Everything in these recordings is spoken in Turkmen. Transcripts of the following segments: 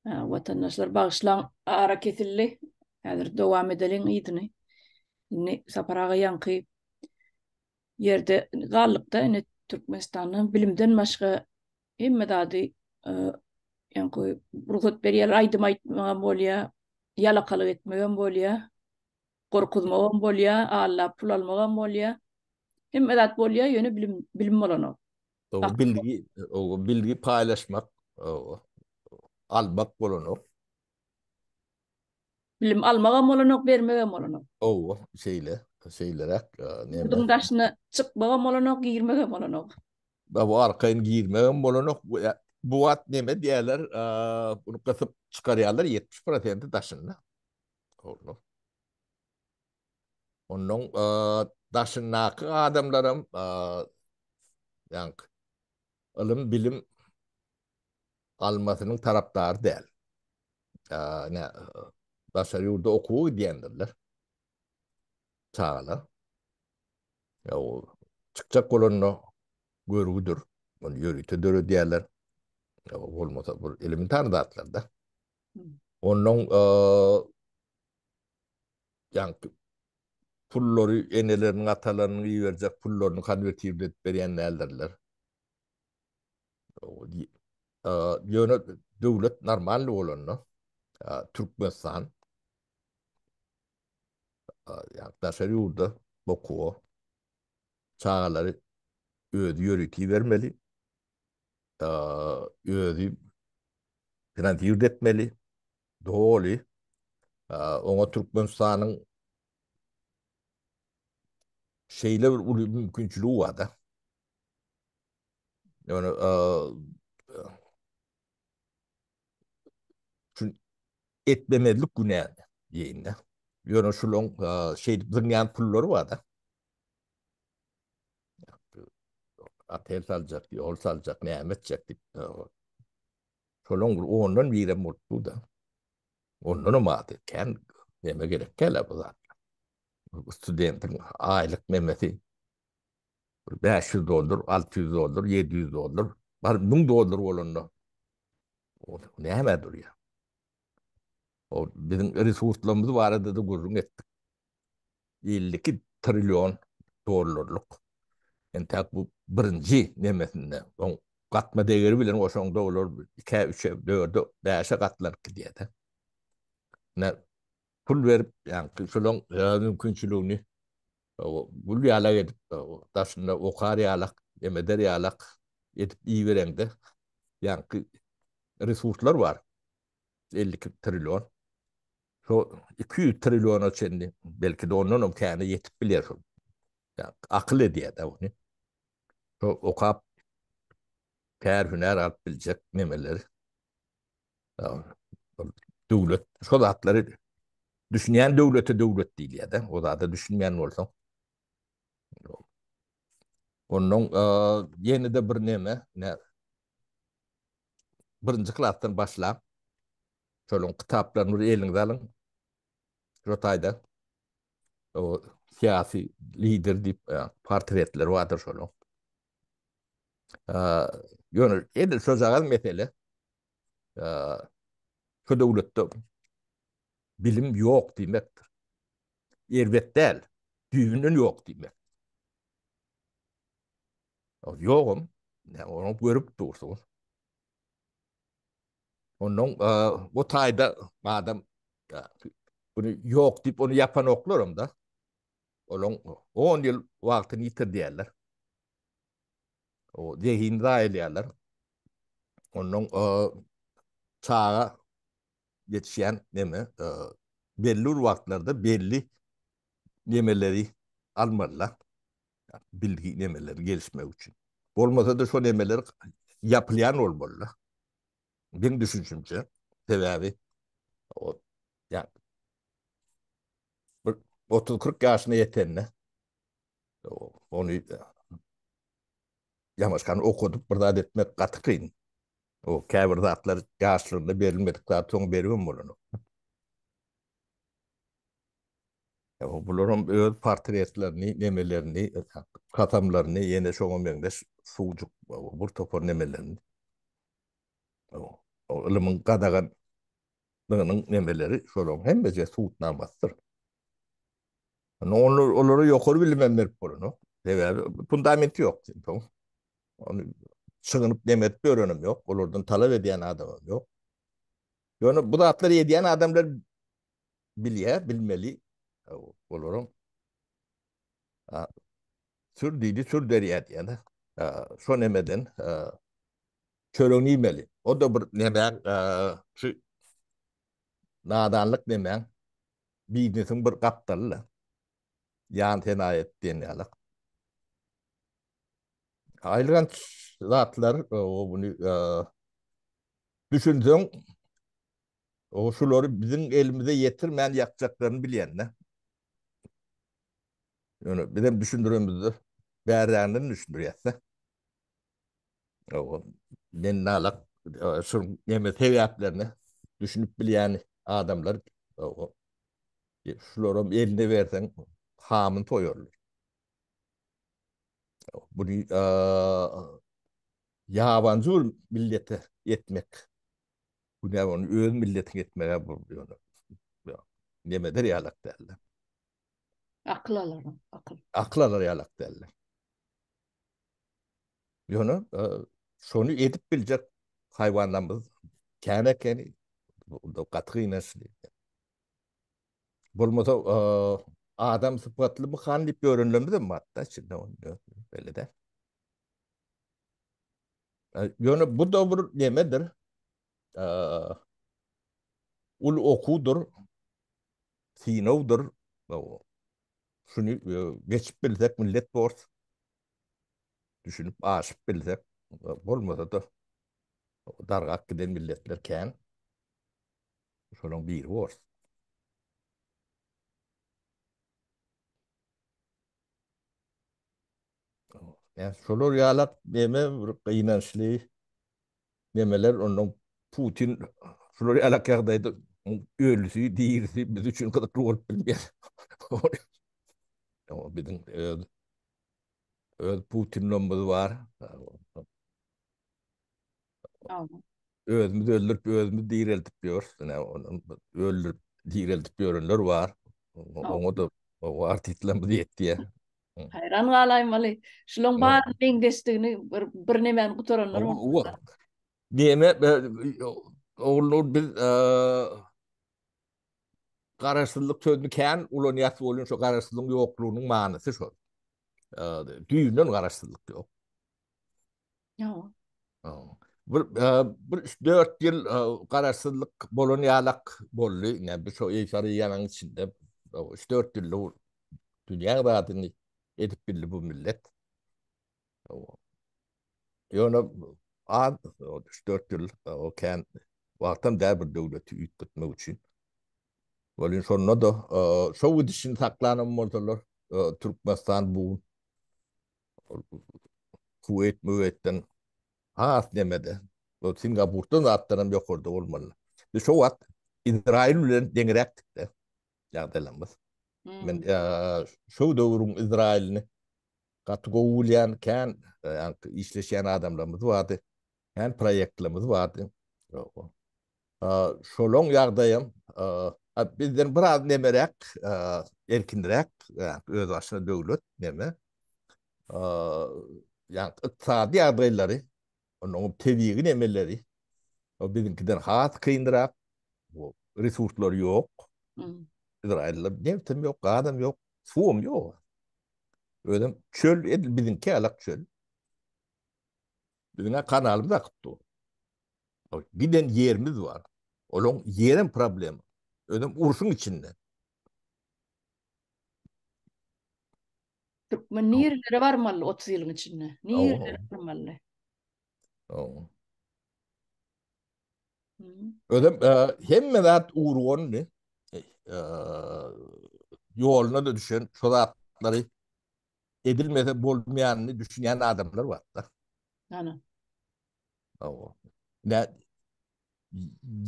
Watandaşlar bagyşlaň ara kesildi. Häzir dowam edeliň yzyny. Indi Sapar aga ýaňky ýerde galdykda indi Türkmenistanda bilimden başga hemme zady ýaňky rugsat berýärler aýdym aýtmagam bolýar, ýalakalyk etmegem bolýar, gorkuzmagam bolýar, allap pul almagam bolýar. Hemme zat bolýar, ýöne bilim bilim bolanok. O bilgi, o bilgi paýlaşmak, almak bolanok. Bilim almagam bolanok, bermegem bolanok. Owa, şeýle, şeýleräk, neme. Ýurduň daşyna çykmagam bolanok, girmegem bolanok. Bu arkaýyn girmegem bolanok. Bu wagt neme diýerler, bunu gysyp çykarýarlar 70 prosenti daşynda. Ondan daşyndaky adamlaram ýaňky ylym bilim almasynyň tarapdary däl. Ne daşary ýurda okuwa gidýändirler. Çagalar. Ýa o çykjak bolanda görgüdir. Ony ýörite döredýärler. Ýa bolmasa bir elementar zatlar-da. Ondan ýaňky pullary eneleriniň, atalarynyň iberjek pullaryny konwertirli edip berýän däldirler. Ýöne döwlet normalny bolanda, Türkmenistan ýa daşary ýurda okuwa çagalary özi ýörite ibermeli, özi finansird etmeli. Doly. Oňa Türkmenistanyň şeýle bir uly mümkinçiligi bar-da. Ýöne şu etmemezlik günä diýeýin-de. Ýöne şulaň şeýdip zyňýan pullary bar-da. Otel saljak, ýol saljak, näme etjek diýip. Şolaň bir ondan birem bolup dur-da. Ondanam az, kän neme gerek däl-ä bu zatlar. Studentiň aýlyk nemesi bir 500 dollar, 600 dollar, 700 dollar, baryp 1000 dollar bolanda o nämä durýar? O biziň resurslarymyz barada-da gürrüň etdik. 52 trillion dollarlyk. Entäk bu birinji nemesinde. Oň gatma degeri bilen goşaňda olar 2-ä, 3-e, 4-e, 5-e gatlanyp gidýär-de. Ne pul berip, ýaňky şolaň mümkinçiligini gül ýalak edip, daşynda okar ýalak, emeder ýalak edip ibereňde, ýaňky resurslar bar. 52 trillion. Şo 200 trilliona çenli, belki-de ondan hem käne ýetip bilýär şol. Ýa, akyl edýär-de ony. Şo okap kär hünär alyp biljek nemeleri. Döwlet şo zatlary düşünýän döwlete döwlet diýilýär-de. O zada düşünmeýän bolsaň. Ondan ýene-de bir neme, ne birinji klasdan başlap Şolaryň kitaplaryny bir eliňize alyň. Şo taýda o syýasy lider diýip e, portretleri bardyr şolaryň. Ýöne edil şojagaz mesele. Şu döwletde bilim ýok diýmekdir. Erbet däl, düýbünden ýok diýmek. Ýogam, ony görüp dursuňyz. Ondan bu taýda adam bunu ýok diýip onu ýapanoklar da. Olaň 10 ýyl wagtyny ýitirdiler. O zehin zaýalaýarlar. Ondan çaga ýetişýän neme belli bir wagtlarda belli nemeleri almalylar. Bilgi nemeleri gelişmek üçin. Bolmasa-da şo nemeler ýapylýan bolmaly. Meň düşünşimçe, sebäbi o ýa bir 30-40 ýaşyna ýetende ony ýamaşkany okadyp bir zat etmek gaty kyn. O käbir zatlar ýaşlygynda berilmedik zat soň beribem bolanok. Bularam öz portretlerini, nemelerini, kasamlaryny, ýene şoňa meňzeş suwjuk bir topar nemelerini. O ylymyň gadagan. Nyň nemeleri şolaryň hemmesi subutnamasydyr. Onlar olara ýokary bilim hem berip bolanok. Sebäbi fundamenti ýok. Ony çygynyp neme edip ýörenem ýok. Olardan talap edýän adamam ýok. Ýöne bu zatlary edýän adamlar bilýär, bilmeli. Olaryň sür diýdi, sür derýär diýýär. Şo nemeden çöregini iýmeli. O-da bir nemäň şu nadanlyk nemäň biznesiň bir gapdaly-da. Ýan senaýat diýen ýaly. Aýylganç zatlar, o buny düşünseň, o şulary biziň elimize ýetirmän ýakjaklaryny bilýän-de. Ýöne bizem düşündiremizde bärräginden düşündirýäs-de. Men nalak şu neme sebäplerine düşünip bilýän adamlar şularam eline berseň hamyny toýarlar. Bunu ýabanjy bir millete etmek. Günä ony öz milletiňe etmege bu ýöne nemedir ýalak däldi. Akyl alar, akyl. Akyl alar ýalak däldi. Ýöne şony edip biljek haýwanlarymyz kän ekeni. Bu gaty gynançly. Bolmasa adam sypatly bu han diýip ýörenlerimiz hem bar-da içinde belli däl. Ýöne bu da bir nemedir? Uly okuwdyr, synagdyr. Şuny geçip bilsek millet borus. Düşünip aşyp bilsek, bolmasa-da dargap giden milletler kän. Şolaryň biri borus. Ýa şolar ýalak neme bir gynançly nemeler ondan Putin şular ýalak ýagdaýda ölüsi, dirisi biz üçin gyzykly bolup bilmeýär. O biziň öz öz Putinlerimiz bar. Özümiz öldürip, özümiz direldip ýörüs. Ine, ondan öldürip, direldip ýörenler bar. Oňa da o artistlerimiz ýetdi. Haýran galaýmaly. Şulaň barynyň meňzeşdigini bir bir nemäni gutaranlar bolsa. Neme Ogulnur biz garaşsyzlyk sözüni kän ulanýas bolýan şo garaşsyzlygyň ýoklugynyň manysy şol. Düýbünden garaşsyzlyk ýok. Ýok. Bir bir 3-4 ýyl garaşsyzlyk bolan ýalak boldy. Ine bu şo eýforiýanyň içinde 3-4 ýylda dünýä zadyny edip bildi bu millet. Ýöne az 3-4 ýyl o kän wagtam däl bir döwleti üýtgetmek üçin. Welin şonda-da şo gidişini saklanam bolsalar Türkmenistan bu Kuweýt, Müweýtden has nemede, o Singapurdan zatdan hem ýokarda bolmaly. Biz şo wagt Izrail bilen deňräkdik-de ýagdaýlarymyz. Men şo döwrüň Izrailini gaty gowy bilýän, kän işleşýän adamlarymyz bardy. Kän proýektlerimiz bardy. Şolaň ýagdaýam bizden biraz nemeräk, erkinräk, özbaşyna döwlet neme. Ýa ykdysady ýagdaýlary, onuň tebigy nemeleri biziňkiden has kynrak. Resurslary ýok. Izrailde nebtem ýok, gazam ýok, suwam ýok. Özem çöl, edil biziňki ýalak çöl. Biziň kanalymyz akyp dur. Giden ýerimiz bar. Olaň ýerem problema. Özem urşuň içinde. Türkmen nirelere barmaly 30 ýylyň içinde? Nirelere barmaly? Özem e, hemme zat urgandy. E, ýoluna da düşen şu zatlary edilmese bolmaýanyny düşünýän adamlar bar-da. Ana. Hawa. Ne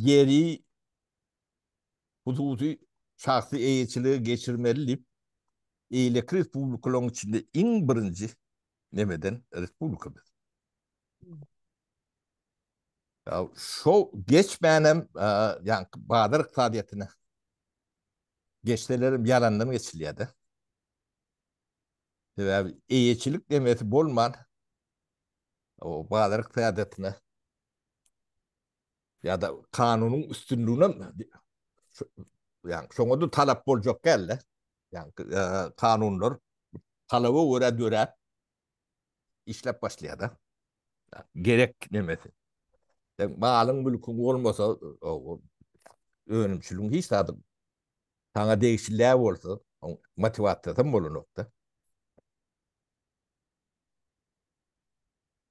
ýeri hususy şahsy eýeçilige geçirmeli diýip, eýleki respublikalaryň içinde iň birinji nemeden respublika biz. Şo geçmänem ýaňky bazar ykdysadyýetine geçselerem ýalandan geçilýär-de. Sebäbi eýeçilik demesi bolman o bazar ykdysadyýetine ýa-da kanunyň üstünligine ýa şoňa da talap boljak däl-de. Ýa kanunlar talaba görä döräp işläp başlaýar-da. Gerek nemesi. Sen malyň mülküň bolmasa, önümçiligiň hiç zady saňa degişli däl bolsa, motiwasiýasam bolanok-da.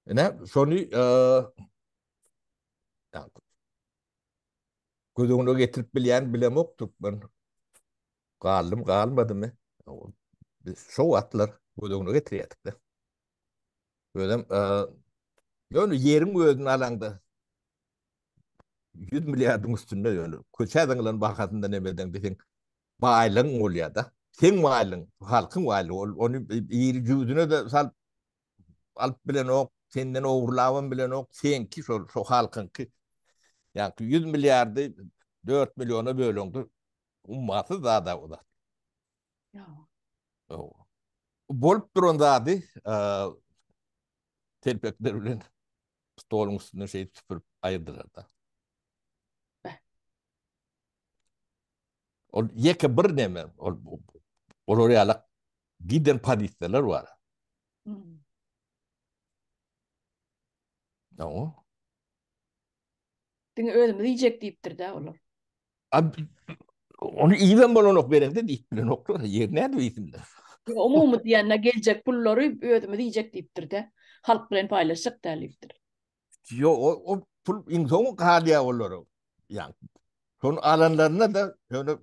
Ine, şony göz öňüne getirip bilýän bilemok türkmen. Galdymy, galmadymy? Biz şo wagtlar göz öňüne getirýärdik-de. Özem ýöne ýeriň özüni alaňda 100 milliardyň üstünde ýöne köçä zyňylan bahasynda neme edeňde seň baýlygyň bolýar-da. Seň baýlygyň, halkyň baýlygy. Ol ony iri jübüsine-de salyp alyp bilenok, senden ogurlabam bilenok, seňki şol şo halkyňky. Ýa-ni 100 milliardy 4 milliona böleňde ummasyz zada o zat. Ýa. Bolup duran zady telpekler bilen stoluň üstünden şeýdip süpürip aýyrdylar-da. Ol ýeke bir neme, ol olar ýaly giden pozisiýalar bar. Hmm. Ýa. Diňe özümiz iýjek diýipdir-dä olar. Ony iýibem bolanok bereňde diýip bilenoklar. Ýer nädip iýsinler? Umumy diýende geljek pullary özümiz iýjek diýipdir-de. Halk bilen paýlaşjak däl diýipdir. Ýok, o, o pul iň soňy galýar olara. Ýa şony alanlaryna da ýöne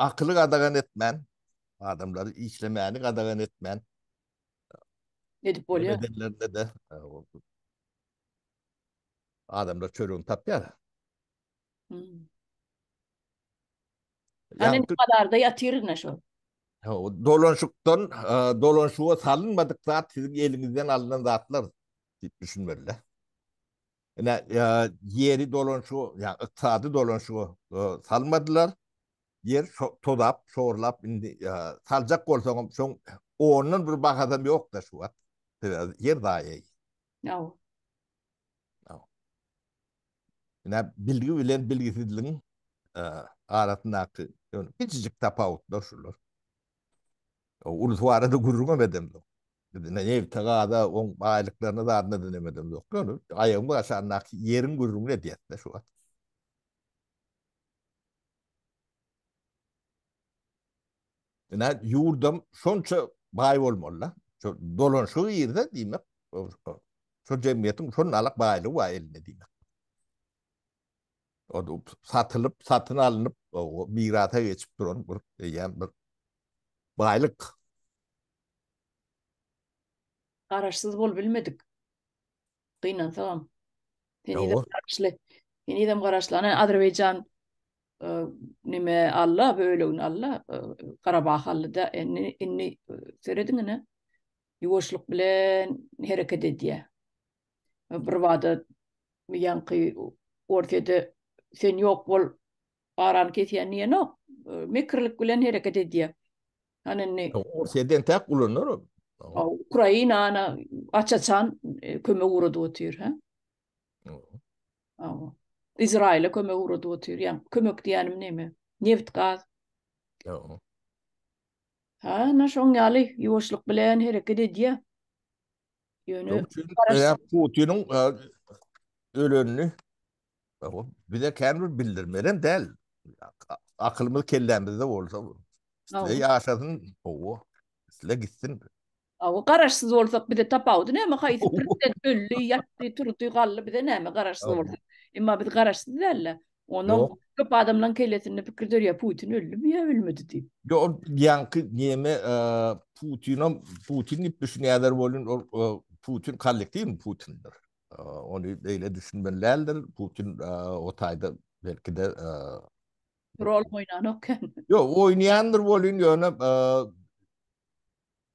akyly gadagan etmän, adamlary işlemäni gadagan etmän edip bolýar. Edenlerinde de adamlar çöregini tapýar. Hmm. Ýani bazarda ýatyr ine şol. Dolanşykdan, e, dolanşyga salynmadyk zat siziň eliňizden alnan zatlar diýip düşünmeli. Ine, e, ýeri dolanşyga, ýa ykdysady dolanşyga e, salmadylar. Ýer tozap, şorlap indi saljak bolsaňam şoň ondan bir bahasam ýok-da şu wagt. Sebäbi ýer zaýa. Ýa. Ine bilgi bilen bilgisizligiň arasyndaky kiçijik tapawutlar şular. Ulus barada gürrüňem edemzok. Biz ine nebte, gaza, oň baýlyklaryna zadyna da neme edemzok. Ýöne aýagymyz aşagyndaky ýeriň gürrüňini edýäs-de şu wagt. Ine ýurdam şonça baý bolmaly-da. Şo dolanşyga girse diýmek, şo jemgyýetiň şonalak baýlygy bar elinde diýmek. O satylyp, satyn alnyp, mirasa geçip duran bir eýýäm bir baýlyk. Garaşsyz bolup bilmedik. Gynansagam. Henizem garaşly. Henizem garaşly. Ana Azerbaýjan nime alla bölegini alla Garabah aldy-da indi indi serediň ine ýuwaşlyk bilen hereket edýär. Bir bada ýaňky Orsýede sen ýok bol arany kesýän diýenok. Mekirlik bilen hereket edýär. Hany indi Orsýede entäk ulanar. Ukraina ana aç-açan kömek ugradyp otyr, hä? Awa. Izraýyla kömek ugradyp otyr. Ýa kömek diýýänim näme? Nebit, gaz. Ýa. Ha, ana şoň ýaly ýuwaşlyk bilen hereket edýär. Ýöne Putiniň ölenini bize kän bir bildirmelem däl. Akylymyz kellämizde bolsa, isle ýaşasyn, hawa, isle gitsin. Hawa, garaşsyz bolsak bize tapawudy näme, haýsy prezident öldi, ýatdy, turdy, galdy, bize näme garaşsyz bolsak. Emma biz garaşsyz däl-de. Ondan köp adamlaryň kellesinde pikir dörýär, Putin öldümi ýa ölmedi diýip. Ýok, ýaňky neme Putinem Putin diýip düşünýärler welin, ol Putin kollektiwny Putindir. Ony beýle düşünmeli däldir. Putin o taýda belki-de rol oýnanok. Ýok, oýnaýandyr welin, ýöne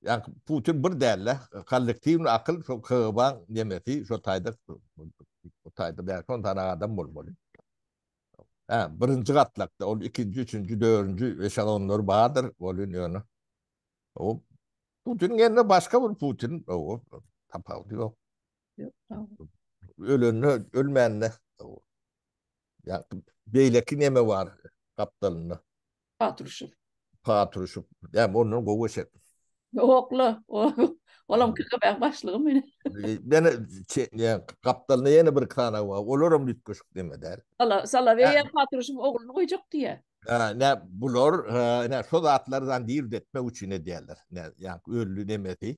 Ýa Putin bir däl-de, kollektiwny akyl şo KGB-nyň nemesi şo taýda. O taýda 5-10 sany adam bolmaly. Ha, birinji gatlakda ol ikinji, üçünji, dördünji eşelonlar bardyr, ol ýöne. O Putin ýerine başga bir Putin, o tapawudy ýok. Ölende, ölmände. Ya beýleki neme bar gapdalynda? Patruşew. Patruşew. Ya ondan gowy eşek. Ýokla. Olam KGB-niň başlygy meni. Ýene ya gapdalynda ýene bir tane bar. Olaram üýtgeşik neme däl. Sala, Soloweýa Patruşew ogluny goýjak diýýär. Ne bular, ne şo zatlary zan dirdetmek üçin edýärler. Ne ýa öldi nemesi.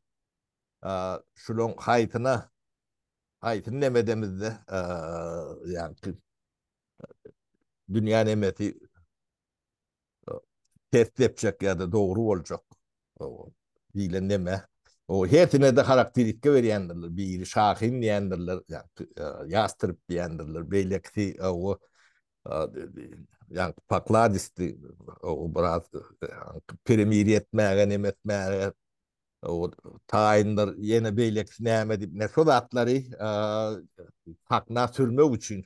Şulaň haýsyna haýsyny neme edemizde ýa dünýä nemesi ters depjek ýa-da dogry boljak diýlen neme. O hersine de harakteristika berýändirler. Biri şahin diýendirler, ýastyryp diýendirler, beýlekisi o ýa pokladisti, o biraz peremirýe etmäge, neme etmäge o taýyndyr, ýene beýlekisi näme diýip, ne şo zatlary hakna sürmek üçin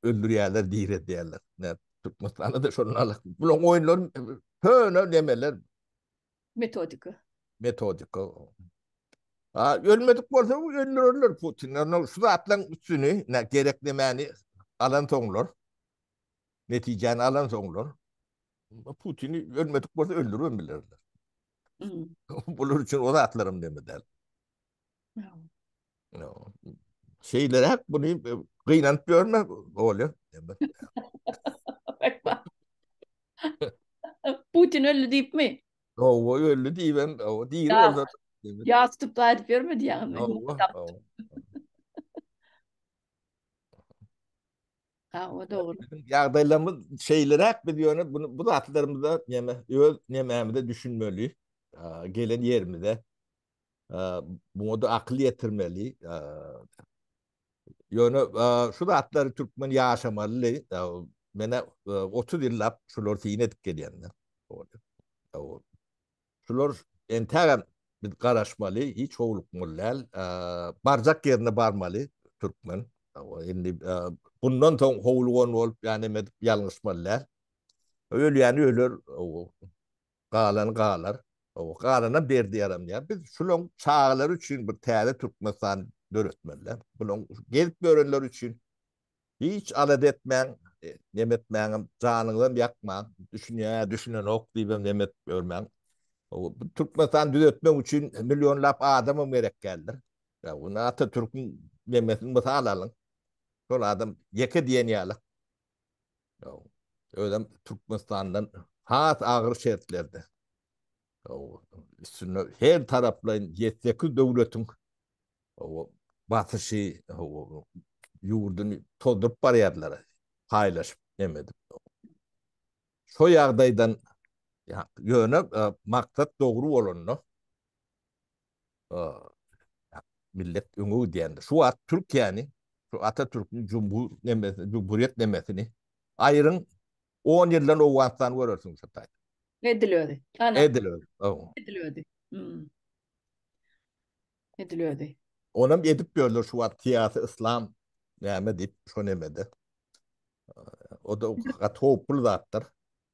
öldürýärler, diredýärler. Ne Türkmenistanda da şonun alak. Bulaň oýunlary köne nemeler. Metodika. Metodika. Ha, ölmedik bolsa öldürerler Putin. Ýöne şu zatlaryň üstüni, ne gerek nemäni alan soňlar, netijäni alan soňlar Putini ölmedik bolsa öldüribem bilerler. Hmm. Bular üçin o zatlaram neme däl. Şeýleräk buny e, gynanyp ýörme bolýar. Putin öldi diýipmi? Hawa, öldi diýibem, hawa, diri bolsa. Ýa tutup da aýdyp ýörme diýýäňmi? Hawa, hawa. Hawa, dogry. Biziň ýagdaýlarymyz şeýleräk, biz ýöne bunu bu zatlarymyza näme öz nämämize düşünmeli, gelen ýerimize. Muňa da akyl ýetirmeli. Ýöne şu zatlary türkmen ýaşamaly. Menä 30 ýyllap şular syn edip gelýän. Şular entägem biz garaşmaly, hiç howlukmaly däl. Barjak ýerine barmaly türkmen. Indi bundan soň howlugan bolup, ýa neme edip ýalňyşmaly däl. Ölýäni öler, galany galar. Galanam berdi ýaramýar. Biz şulaň çagalary üçin bir täze Türkmenistan döretmeli. Bulaň gezip ýörenler üçin Hiç alada etmäň, neme etmäňem, janyňyzam ýakmaň, düşünýä, düşünenok diýibem neme edip ýörmäň. Bu Türkmenistany düzetmek üçin millionlap adamam gerek däldir. Ýa bu Atatürküň nemesini mysal alyň. Şol adam ýeke diýen ýaly. Özem Türkmenistandan has agyr şertlerde. Üstünde her taraplaýyn ýedi-sekiz döwletiň basyşy ýurduny tozduryp barýardylar, paýlaşyp neme edip. Şo ýagdaýdan ýöne maksat dogry bolanda millet öňe gidýändir. Şu wagt Türkiýäni, şu Atatürküň jumhur nemesini, jumhuriýet nemesini aýryň 10 ýyldan Owganystany görersiň şu taýda. Edil özi. Ana. Edil özi. Edil özi. Hmm. Edil özi. Onam edip ýörler şu wagt syýasy yslam näme diýip şo nemede. O da gaty howply zatdyr.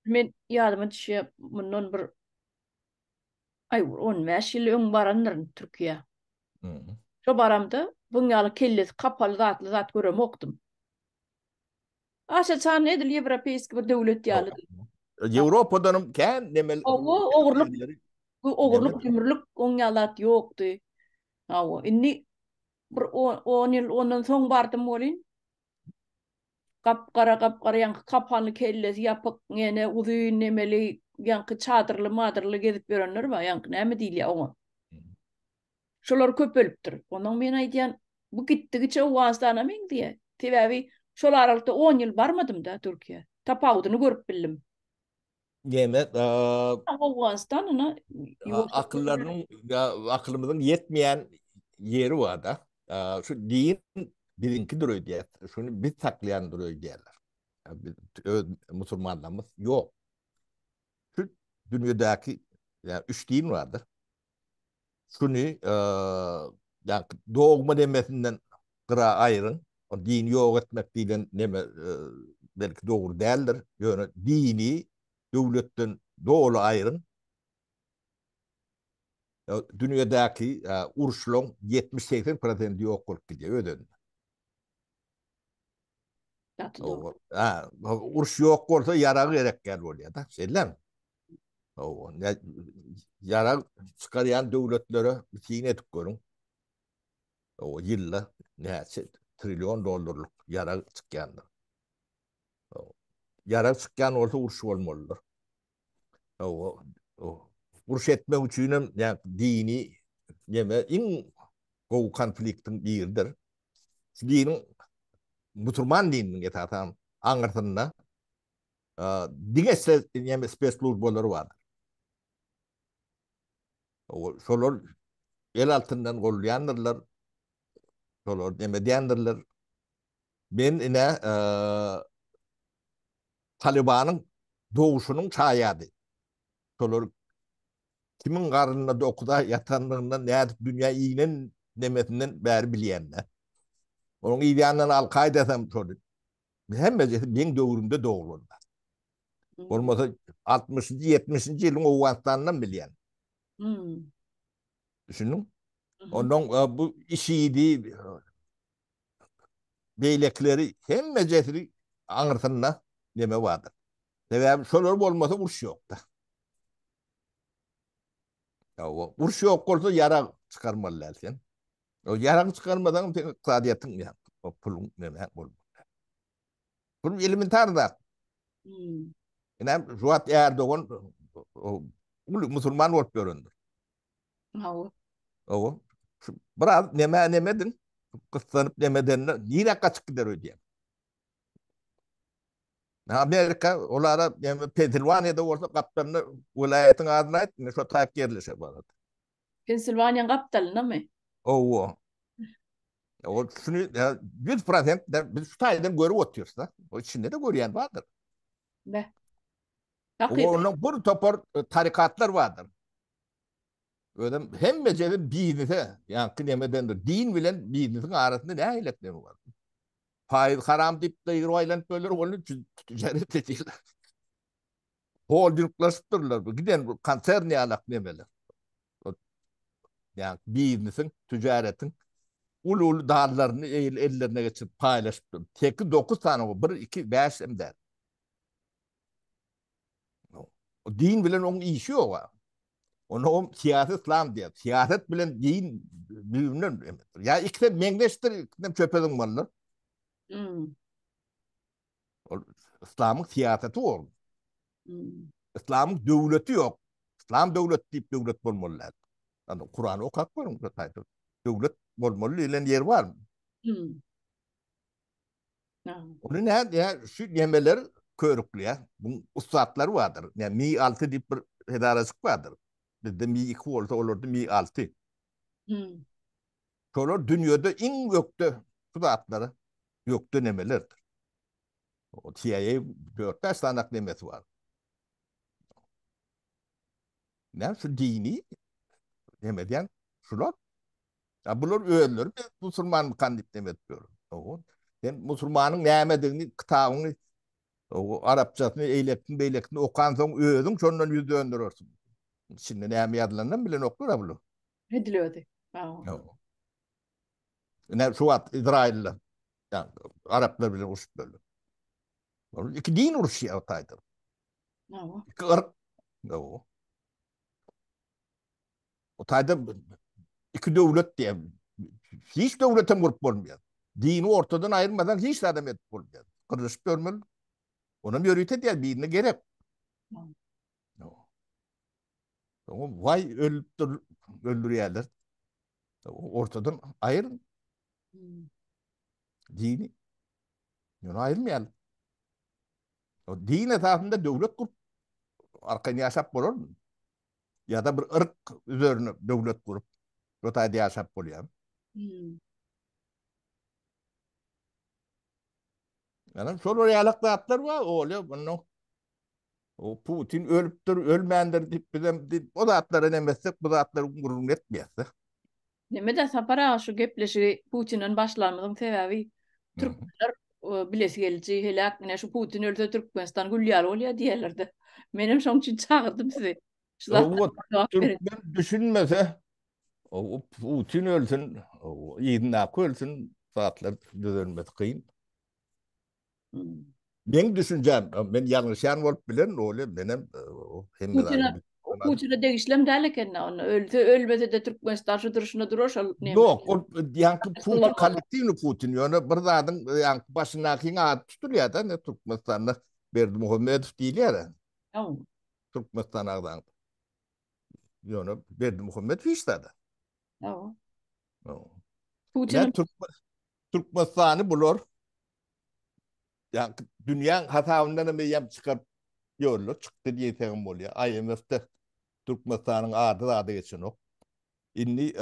Men ýadyma düşýär, mundan bir aý 15 ýyl öň barandyryn Türkiýä. Şo baramda buň ýaly kellesi kapaly zatly zat göremokdym. Aşaçan edil ýewropeýski bir döwlet ýaly. Ýewropadanam kän nemel. Hawa, ogurlyk. Bu ogurlyk, ümürlik oň ýaly zat ýokdy. Hawa, indi bir 10 ýyl ondan soň bardym welin gap-gara, gap-gara ýaňky kapanly kellesi ýapyk, ýene uzyn nemeli, ýaňky çadyrly-madyrly gezip ýörenler bar, ýaňky näme diýilýär oňa? Şolar köpelipdir. Ondan men aýdýan, bu gitdigiçe Owganystana meňzeýär. Sebäbi şol aralykda 10 ýyl barmadym-da Türkiýä. Tapawudyny görüp bildim. Neme, Owganystan ina akyllarynyň akylymyzyň ýetmeýän ýeri bar-da. Şu din biziňkidir öýdýär. Şuny biz saklaýandyr öýdýärler. Biz öz musulmanlarymyz ýok. Şu dünýedäki ýa üç din bardyr. Şuny ýa dogma demesinden gyra aýryň. O dini ýok etmek diýlen neme belki dogry däldir. Ýöne dini döwletden doly aýryň. Dünýädäki uruşlaryň 70-80 prosenti ýok bolup gidýär öz-özünden. Gaty dogry. Ha, uruş ýok bolsa ýarag gerek däl bolýar-da. Şeýlemi? Ýarag çykarýan döwletlere syn edip görüň. O ýylda näçe trillion dollarlyk ýarag çykýandyr. Ýarag çykýan bolsa uruş bolmalydyr. Uruş etmek üçin hem dini neme iň gowy konfliktiň biridir. Şu diniň musulman dininiň esasan aňyrsynda diňe neme spesslujbalary bardyr. Şolar el altyndan golýandyrlar. Şolar neme diýendirler. Men ine Talibanyň doguşynyň şaýady. Şolar kimiň garnynda 9 aý ýatanlygyndan nädip dünýä inen nemesinden bäri bilýän-de. Onuň ýanyndan Al-Kaýdasam şol. Hemmesi meň döwrümde doglan. Bolmasa 60-njy, 70-nji ýylyň Owganystanyndan bilýän. Hmm. Düşündiň? Ondan e, bu IŞİD-i beýlekileri hemmejesini aňyrsynda neme bardyr. Sebäbi şolar bolmasa uruş ýokda. Ya uruş ýok bolsa ýarag çykarmaly däl sen. O ýarag çykarmasaň sen ykdysadyýetiň ýa puluň neme bolmaz. Bu elementar zat. Hmm. Ine şu wagt Erdogan uly musulman bolup ýörendir. Hawa. Hawa. Şu biraz neme nemedin? Gyssanyp nemeden nirä gaçyp gider öýdýän. Amerika olara ýa Pensilwaniýada bolsa gapdalynda welaýatyň adyny aýt, indi şo taýyk ýerleşer barada. Pensilwaniýanyň gapdalyndamy? Hawa. O şuny 100% biz şu taýdan görüp otyrys-da. O içinde-de görýän bardyr. Be. Onuň bir topar e, tarikatlar bardyr. Özem hemmejesi biznese, ýaňky nemedendir. Din bilen biznesiň arasynda nähili neme bar? Faiz haram diýip gygyryp aýlanyp böler, ony tijaret edýärler. Holdinglaşypdyrlar bu giden bu konsern ýalak nemeler. Ýa biznesiň, tijaretiň uly-uly dallaryny ellerine geçirip paýlaşypdyr. 8-9 sany bu, 1, 2, 5 hem däl. O din bilen oň işi ýok. Onu o syýasy islam diýär. Syýasat bilen din düýbünden ýa ikisi meňzeşdir, ikisinem çöpe zyňmalydyr. Hmm. Ol islamyň syýasaty ol. Hmm. Islamyň döwleti ýok. Islam döwleti diýip döwlet bolmaly däl. Yani Kur'any okap görüň bu taýda. Döwlet bolmaly diýlen ýer barmy? Hmm. Ony nä ýa şu nemeler körükleýär. Bu ussatlary bardyr. Ýa Mi 6 diýip bir edarajyk bardyr. Bizde Mi 2 bolsa olarda Mi 6. Hmm. Şolar dünýede iň ökde şu zatlara ökde nemelerdir. O CIA 4-5 sanak nemesi bar. Näme şu dini neme diýen şular. Ya bular özleri biz musulmanmykan diýip neme edip ýör. Owo. Sen musulmanyň nämedigini kitabyňy o arapçasyny eýlekini beýlekini okansoň özüň şondan ýüz döndürersiň. İçinde näme ýazylandan bilenoklar bular. Edil özi. Hawa. Ine şu wagt Izrailde ýa araplar bilen urşup durlar. Ol iki din uruşýar o taýda. Hawa. Iki yrk. Hawa. O taýda iki döwlet diýen. Hiç döwletem gurup bolmaýar. Dini ortadan aýyrmasaň hiç zadam edip bolmaýar. Gyrlyşyp ýörmeli. Onam ýörite diýär, birine gerek. Soňra waý ölüpdir, öldürýärler. Ortadan aýyr. Hmm. Dini. Ýöne aýyrmaýarlar. O din esasynda döwlet gurup arkaýyn ýaşap bolarmy? Ýa-da bir yrk üzerine döwlet gurup, şo taýda ýaşap bolýarmy? Hmm. Ýa-da şolar ýalak zatlar bar, olýa bundan O Putin ölüpdir, ölmändir diýip bizem diýip o zatlara näme etsek, bu zatlary gürrüň etmeýäs. Neme-de Sapar aga şu gepleşigi Putinden başlanymyzyň sebäbi. Türkmenler e, bilesi geliji heläk ine şu Putin ölse Türkmenistan gül ýaly bolýar diýerler-de. Menem şoň üçin çagyrdym sizi. Şu zatlara jogap beriň. Türkmen düşünmese, o Putin ölsün, yzyndaky ölsün, zatlar düzelmesi kyn. Hmm. Meň düşünjäm, men ýalňyşýan bolup bilerin, ol menem hemme zady. Putine degişlem däl eken onda. Ölse, ölmese-de Türkmenistan şu durşuna durar şol neme. Ýok, ol ýaňky Putin kollektiwny Putin, ýöne bir zadyň ýaňky başyndakyň ady tutulýar-da, ne Türkmenistanda Berdimuhamedow diýilýär. Hawa. Türkmenistan agzaň. Ýöne Berdimuhamedow hiç zada. Hawa. Putin Türkmenistany bular ýa dünýäň hasabyndan hem eýýäm çykaryp ýörler, çykdy diýsegem bolýar. IMF-de Türkmenistanyň ady zady geçenok. Indi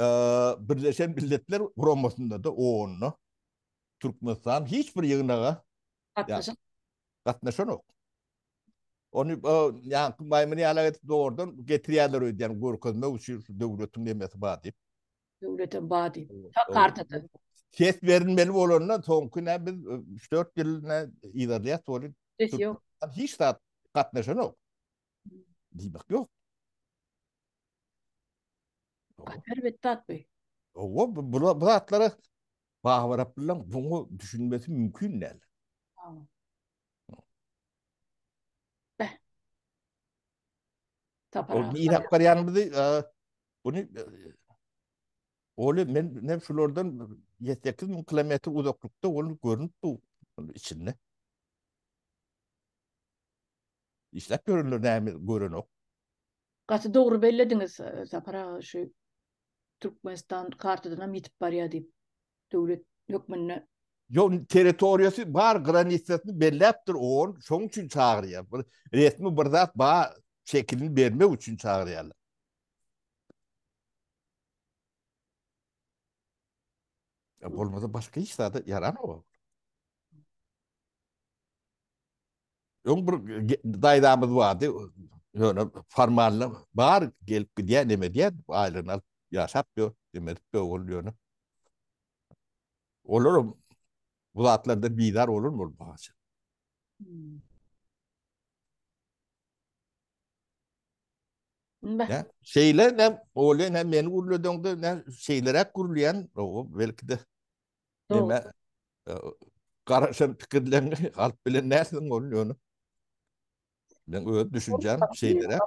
Birleşen Milletler Guramasynda-da OON-da Türkmenistan hiç bir ýygnaga gatnaşanok. Ony ýaňky maýmyn ýalak edip dogrudan getirýärler öýdýän görkezmek üçin şu döwletiň nemesi bar diýip. Döwletem bar diýip. Ta kartada. Ses berilmeli bolanda soňky nä biz 3-4 ýyl nä yzarlaýas bolup. Ses ýok. Hiç zat gatnaşanok. Diýmek ýok. Gaty erbet zat bu. Owa bu bu zatlara Babar Abdyllaň buňa düşünmesi mümkin däl. Beh. Tapar. Ol nirä barýanymyzy Bunu Oli men ne şulardan 7-8 müň kilometr uzaklykda ol görünip bu içinde. İşläp ýörenler näme görenok. Gaty dogry bellediňiz Sapar aga şu Türkmenistan kartadan hem ýitip barýar diýip döwlet hökmünde. Ýok territoriýasy bar granisasyny belläpdir ol şoň üçin çagyrýar. Bir resmi bir zat bar şekilini bermek üçin çagyrýarlar. Ya bolmasa başga hiç zada ýaranok. Öň bir daýzamyz bardy. Ýöne formalny bar gelip gidýär, neme edýär, aýlygyny alyp ýaşap ýör, neme edip ýör ol ýöne. Olar bu zatlardan bizar bolan bolup haçan. Hmm. Ne? Şeýle ne bolýar, ne meni gürledeňde ne şeýleräk gürleýän, o belki-de neme e, garaşan pikirlerini alyp bilen näsiň ol ýöne. Men öz düşünjäm şeýleräk.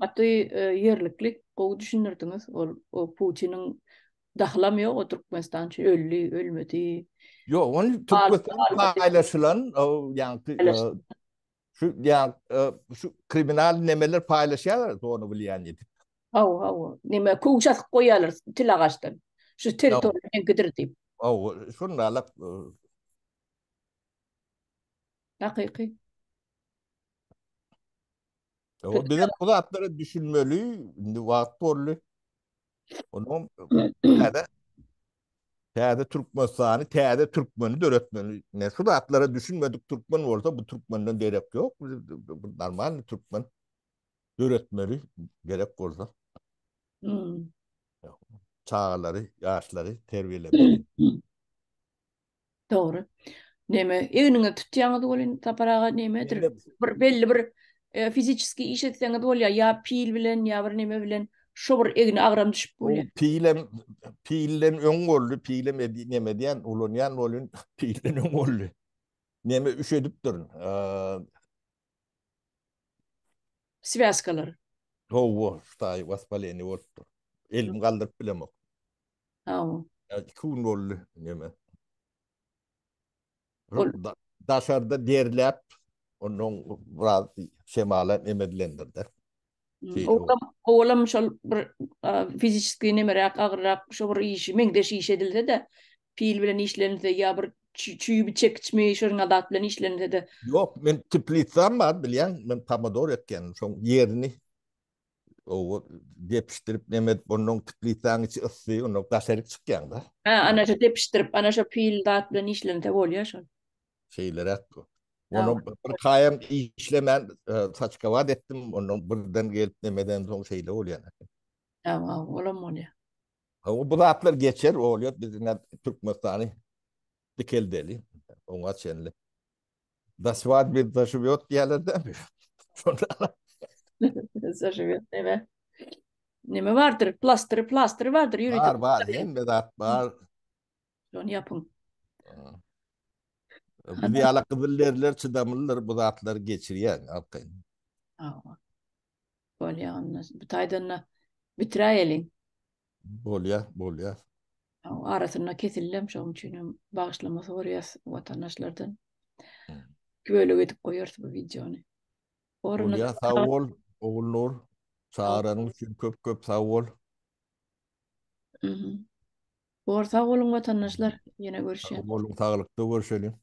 Gaty e, ýerlikli, gowy düşündirdiňiz. Ol o Putiniň dahylam ýok, o Türkmenistan üçin öldi, ölmedi. Ýok, ony Türkmenistan paýlaşylan, o ýaňky e, Şu ýa e, şu kriminal nemeler paýlaşýarlar zona bilýän diýip. Hawa, hawa. Neme köwüş asyp goýýarlar til agaçdan. Şu territoriýa meňkidir diýip. Hawa, şundalyk. E, Hakyky. Hawa, biz bu zatlara düşünmeli. Indi wagt boldy. Onuň täze täze Türkmenistany, täze türkmeni döretmeli. Ne şu zatlara düşünmedik türkmen bolsa bu türkmenden derek ýok. Bu normal türkmen döretmeli gerek bolsa. Hmm. Çagalary, ýaşlary terbiýelemeli. Dogry. Neme, egniňe tutýaňyz welin Sapar aga nemedir? Bir belli bir e, fiziçeski iş etseňiz bolýar, ýa pil bilen, ýa bir neme bilen şo bir egne agram düşüp bolýar. Pilem pilden öň boldy, pilem edi, neme diýen, ulanýan bolyn, pilden öň boldy. Neme üşedipdirin. Swýazkalar. Hawa, ştaý waspaleniýe bolupdyr. Elimi galdyryp bilemok. Hawa. 2 gün boldy neme. Ol daşarda derläp, ondan biraz şemala neme edilendir-de. Hmm, owalam, owalam şol bir fiziçeskiý nemeräk, agyrrak şo bir işi, meňzeş iş edilse-de, pil bilen işlense ýa bir çüýbi çekiçmi, şonuň zat bilen işlense-de. Ýok, men teplitsam bar, bilýäň, men pomidor ekýän, şoň ýerini Owa, depişdirip neme edip, ondan teplitsaň içi yssy, ondan daşaryk çykýaň-da. Ha, ana şo depişdirip, ana şo pil zat bilen işlense bolýar şol. Şeýleräk. Onu bir kaýam işlemän e, saçkawat etdim, ondan birden gelip nemeden soň şeýle bolýar. Hawa, olam bolýar. Hawa, bu zatlar geçer, bolýar. Biz ine Türkmenistany dikeldeli. Oňa çenli. Da swadby zažiwýot diýerler dämi? Şonda. Zažiwýot neme? Neme bardyr? Plastyry, plastyry bardyr ýörite. Bar, bar, hemme zat bar. Şony ýapyň. Biz ýaly gyzyl deriler çydamlydyr bu zatlary geçirýär arkaýyn. Hawa. Bolýar onda. Bu taýdan-da bitiräýeliň. Bolýar, bolýar. Arasynda kesildem, şonuň üçin hem bagyşlama soraýas watandaşlardan. Bölek edip goýarys bu wideony. Bolýar, sag bol, Ogulnur. Çagyranyň üçin köp-köp sag bol. Bor, sag boluň watandaşlar. Ýene görüşýäs. Sag boluň, saglykda görüşeliň.